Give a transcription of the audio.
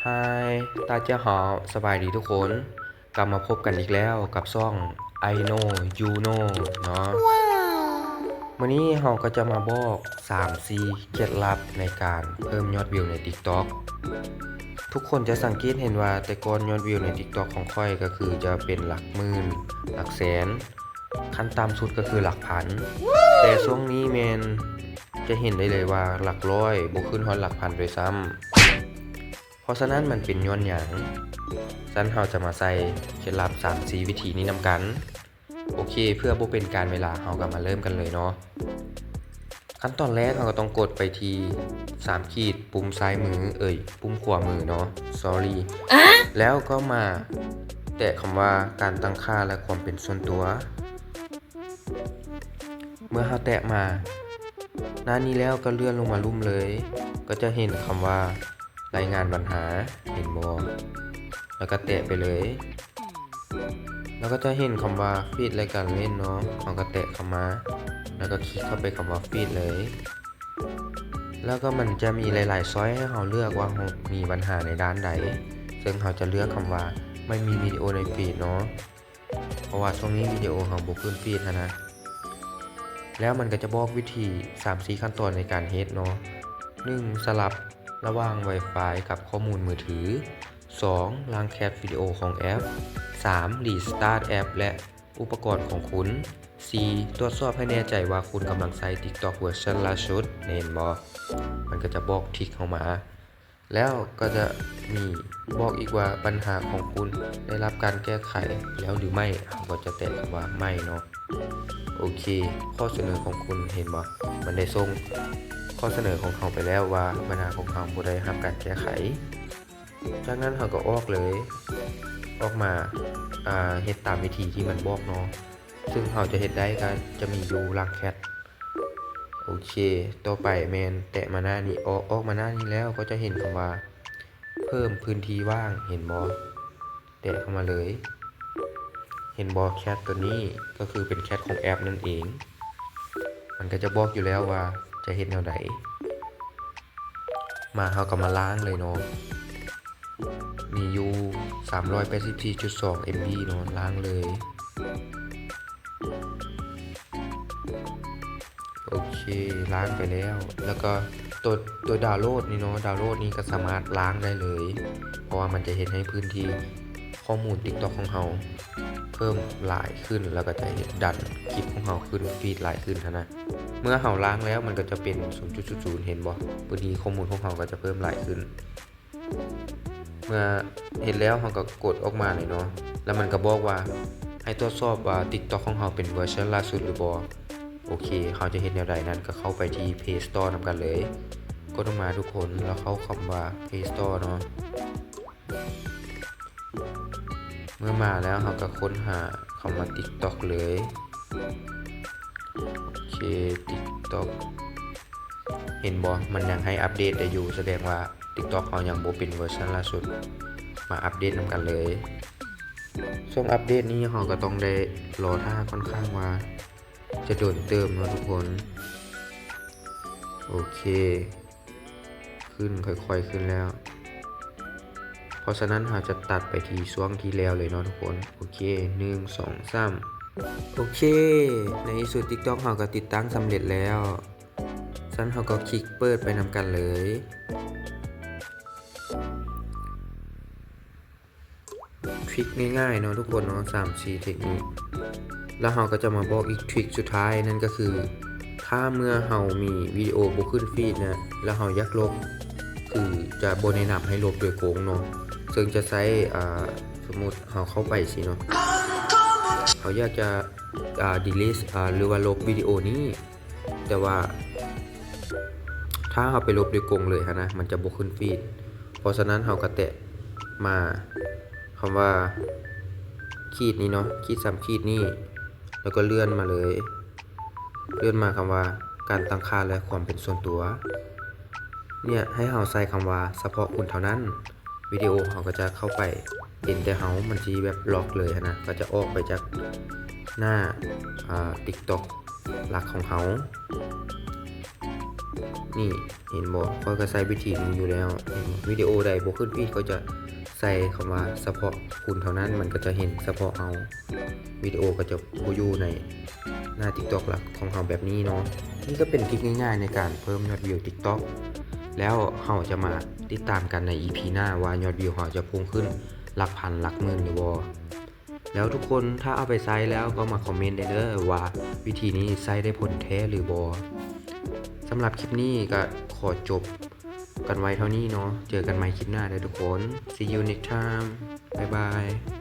Hi 大家好 ສະບາຍດີທຸກຄົນ ກັບມາພົບກັນອີກແລ້ວກັບຊ່ອງ I Know You Know ເນາະ. ມື້ນີ້ເຮົາກໍຈະມາບອກສາມສີ່ເຄັດລັບໃນການເພີ່ມຍອດວິວໃນ TikTok. ທຸກຄົນຈະສັງເກດເຫັນວ່າແຕ່ກ່ອນຍອດວິວໃນ TikTok ຂອງຂ້ອຍກໍຄືຈະເປັນຫຼັກໝື່ນ, ຫຼັກແສນ, ຂັ້ນຕ່ຳສຸດກໍຄືຫຼັກພັນ. ແຕ່ຊ່ວງນີ້ແມ່ນຈະເຫັນໄດ້ເລີຍວ່າຫຼັກຮ້ອຍ ບໍ່ຂຶ້ນຮອດຫຼັກພັນດ້ວຍຊ້ຳ. ເພາະສະນັ້ນມັນເປັນຍ້ອນຫຍັງ? ຊັ້ນເຮົາຈະມາໃສ່ເຄັດລັບສາມສີ່ວິທີນີ້ນຳກັນ. ໂອເຄ ເພື່ອບໍ່ເປັນການເວລາ ເຮົາກໍມາເລີ່ມກັນເລີຍເນາະ. ຂັ້ນຕອນແລກເຮົາກໍຕ້ອງກົດໄປທີ່ສາມຂີດ ປຸ່ມຊ້າຍມື ເອີຍ ປຸ່ມຂວາມືເນາະ sorry ແລ້ວກໍມາແຕະຄຳວ່າ ການຕັ້ງຄ່າ ແລະ ຄວາມເປັນສ່ວນຕົວ. ເມື່ອເຮົາແຕະມາໜ້ານີ້ແລ້ວ ກໍເລື່ອນລົງມາລຸ່ມເລີຍ ກໍຈະເຫັນຄຳວ່າ ລາຍງານບັນຫາ ເຫັນບໍ່? ແລ້ວກໍແຕະໄປເລີຍ ແລ້ວກໍຈະເຫັນຄຳວ່າ Feed ແລະ ການຫຼິ້ນເນາະ ເຮົາກໍແຕະເຂົ້າມາ ແລ້ວກໍຄລິກເຂົ້າໄປຄຳວ່າ Feed ເລີຍ ແລ້ວກໍມັນຈະມີຫຼາຍໆຊ້ອຍໃຫ້ເຮົາເລືອກວ່າເຮົາມີບັນຫາໃນດ້ານໃດ ເຊິ່ງເຮົາຈະເລືອກຄຳວ່າ ໄມ່ມີວິດີໂອໃນ Feed ເນາະ. ເພາະວ່າຊ່ວງນີ້ວິດີໂອເຮົາບໍ່ຂຶ້ນ Feed ຫັ້ນນະ. ແລ້ວມັນກໍຈະບອກວິທີສາມສີ່ຂັ້ນຕອນໃນການເຮັດເນາະ. ໜຶ່ງ ສະຫຼັບລະຫວ່າງ Wi-Fi ກັບຂໍ້ມູນມືຖື. ສອງ ລ້າງແຄດວິດີໂອຂອງແອັບ. ສາມ Restart ແອັບ ແລະ ອຸປະກອນຂອງຄຸນ. ສີ່ ຕວດສອບໃຫ້ແນ່ໃຈວ່າຄຸນກຳລັງໃຊ້ TikTok ເວີຊັນລ່າສຸດ. ເຫັນບໍ່? ມັນກໍຈະບອກທຣິກເຮົາມາ. ແລ້ວກໍຈະມີບອກອີກວ່າ ບັນຫາຂອງຄຸນໄດ້ຮັບການແກ້ໄຂແລ້ວຫຼືໄໝ? ເຮົາກໍຈະແຕະຄຳວ່າ ໄໝ ເນາະ. ໂອເຄ ຂໍ້ສະເໜີຂອງຄຸນ ເຫັນບໍ່? ມັນໄດ້ສົ່ງຂໍ້ສະເໜີຂອງເຮົາໄປແລ້ວວ່າ ບັນຫາຂອງເຮົາບໍ່ໄດ້ຮັບການແກ້ໄຂ. ຈາກນັ້ນເຮົາກໍອອກເລີຍ ອອກມາ ອ່າ ເຮັດຕາມວິທີທີ່ມັນບອກເນາະ. ເຊິ່ງເຮົາຈະເຮັດໄດ້ກໍຈະມີຢູ່ຫຼັງແຄດ. ໂອເຄ ຕໍ່ໄປແມ່ນແຕະມາໜ້ານີ້ ອອກ ອອກມາໜ້ານີ້ແລ້ວກໍຈະເຫັນຄຳວ່າ ເພີ່ມພື້ນທີ່ວ່າງ ເຫັນບໍ່? ແຕະເຂົ້າມາເລີຍ. ເຫັນບໍ່? ແຄດຕົວນີ້ກໍຄືເປັນແຄດຂອງແອັບນັ້ນເອງ. ມັນກໍຈະບອກຢູ່ແລ້ວວ່າຈະເຮັດແນວໃດ. ມາ ເຮົາກໍມາລ້າງເລີຍເນາະ. ມີຢູ່ສາມຮ້ອຍແປດສິບສີ່ຈຸດສອງເອັມບີເນາະ ລ້າງເລີຍ. ໂອເຄ ລ້າງໄປແລ້ວ. ແລ້ວກໍຕົວ ຕົວດາວໂຫຼດນີ້ເນາະ ດາວໂຫຼດນີ້ກໍສາມາດລ້າງໄດ້ເລີຍ ເພາະວ່າມັນຈະເຮັດໃຫ້ພື້ນທີ່ຂໍ້ມູນ TikTok ຂອງເຮົາເພີ່ມຫຼາຍຂຶ້ນ ແລ້ວກໍຈະເຮັດດັນຄລິບຂອງເຮົາຂຶ້ນ Feed ຫຼາຍຂຶ້ນຫັ້ນນະ. ເມື່ອເຮົາລ້າງແລ້ວ ມັນກໍຈະເປັນສູນຈຸດສູນສູນ ເຫັນບໍ່? ພື້ນທີ່ຂໍ້ມູນຂອງເຮົາກໍຈະເພີ່ມຫຼາຍຂຶ້ນ. ເມື່ອເຮັດແລ້ວ ເຮົາກໍກົດອອກມາເລີຍເນາະ ແລ້ວມັນກໍບອກວ່າໃຫ້ຕວດສອບວ່າ TikTok ຂອງເຮົາເປັນເວີຊັນລ່າສຸດຫຼືບໍ່. ໂອເຄ ເຮົາຈະເຮັດແນວໃດນັ້ນ ກໍເຂົ້າໄປທີ່ Play Store ນຳກັນເລີຍ. ກົດອອກມາທຸກຄົນ ແລ້ວເຂົ້າຄຳວ່າ Play Store ເນາະ. ເມື່ອມາແລ້ວ ເຮົາກໍຄົ້ນຫາຄຳວ່າ TikTok ເລີຍ. ໂອເຄ TikTok ເຫັນບໍ່? ມັນຍັງໃຫ້ອັບເດດໄດ້ຢູ່ ສະແດງວ່າ TikTok ເຮົາຍັງບໍ່ເປັນເວີຊັນລ່າສຸດ. ມາອັບເດດນຳກັນເລີຍ. ຊ່ວງອັບເດດນີ້ເຮົາກໍຕ້ອງໄດ້ລໍຖ້າຂ້ອນຂ້າງວ່າຈະດົນເຕີບເນາະທຸກຄົນ. ໂອເຄ ຂຶ້ນ ຄ່ອຍໆຂຶ້ນແລ້ວ. ເພາະສະນັ້ນເຮົາຈະຕັດໄປທີ່ຊ່ວງທີ່ແລ້ວເລີຍເນາະທຸກຄົນ. ໂອເຄ ໜຶ່ງ ສອງ ສາມ. ໂອເຄ ໃນທີ່ສຸດ TikTok ເຮົາກໍຕິດຕັ້ງສຳເລັດແລ້ວ. ຊັ້ນເຮົາກໍຄລິກເປີດໄປນຳກັນເລີຍ. ທຣິກງ່າຍໆເນາະທຸກຄົນເນາະ ສາມສີ່ເທັກນິກ. ແລ້ວເຮົາກໍຈະມາບອກອີກທຣິກສຸດທ້າຍ ນັ້ນກໍຄື ຖ້າເມື່ອເຮົາມີວິດີໂອບໍ່ຂຶ້ນ Feed ນະ ແລ້ວເຮົາຢາກລົບ ຄືຈະບໍ່ແນະນຳໃຫ້ລົບໂດຍກົງເນາະ ເຊິ່ງຈະໃຊ້ ອ່າ ສົມມຸດເຮົາເຂົ້າໄປຊີ້ເນາະ ເຮົາຢາກຈະ ອ່າ delete ອ່າ ຫຼືວ່າລົບວິດີໂອນີ້ ແຕ່ວ່າຖ້າເຮົາໄປລົບໂດຍກົງເລີຍຫັ້ນນະ ມັນຈະບໍ່ຂຶ້ນ Feed. ເພາະສະນັ້ນເຮົາກໍແຕະມາຄຳວ່າຂີດນີ້ເນາະ ຂີດສາມຂີດນີ້ ແລ້ວກໍເລື່ອນມາເລີຍ ເລື່ອນມາຄຳວ່າ ການຕັ້ງຄ່າ ແລະ ຄວາມເປັນສ່ວນຕົວ. ເນຍ ໃຫ້ເຮົາໃສ່ຄຳວ່າ ສະເພາະຄຸນເທົ່ານັ້ນ. ວິດີໂອເຮົາກໍຈະເຂົ້າໄປເຫັນແຕ່ເຮົາ ມັນຊິແບບລັອກເລີຍຫັ້ນນະ ກໍຈະອອກໄປຈາກໜ້າ ອ່າ TikTok ຫຼັກຂອງເຮົາ. ນີ້ ເຫັນບໍ່? ຂ້ອຍກໍໃຊ້ວິທີນີ້ຢູ່ແລ້ວ. ເຫັນບໍ່? ວິດີໂອໃດບໍ່ຂຶ້ນຟີດ ກໍຈະໃສ່ຄຳວ່າສະເພາະຄຸນເທົ່ານັ້ນ, ມັນກໍຈະເຫັນສະເພາະເຮົາ. ວິດີໂອກໍຈະບໍ່ຢູ່ໃນໜ້າ TikTok ຫຼັກຂອງເຮົາແບບນີ້ເນາະ. ນີ້ກໍເປັນທຣິກງ່າຍໆໃນການເພີ່ມຍອດວິວ TikTok ແລ້ວເຮົາຈະມາຕິດຕາມກັນໃນ ອີພີ ໜ້າວ່າຍອດວິວເຮົາຈະພຸ່ງຂຶ້ນຫຼັກພັນ ຫຼັກໝື່ນຫຼືບໍ່. ແລ້ວທຸກຄົນຖ້າເອົາໄປໃຊ້ແລ້ວກໍມາຄອມເມັນໄດ້ເດີວ່າວິທີນີ້ໃຊ້ໄດ້ຜົນແທ້ຫຼືບໍ່. ສຳລັບຄລິບນີ້ກໍຂໍຈົບກັນໄວ້ເທົ່ານີ້ເນາະ. ເຈີກັນໃໝ່ຄລິບໜ້າເດີທຸກຄົນ. See you next time. ບາຍບາຍ.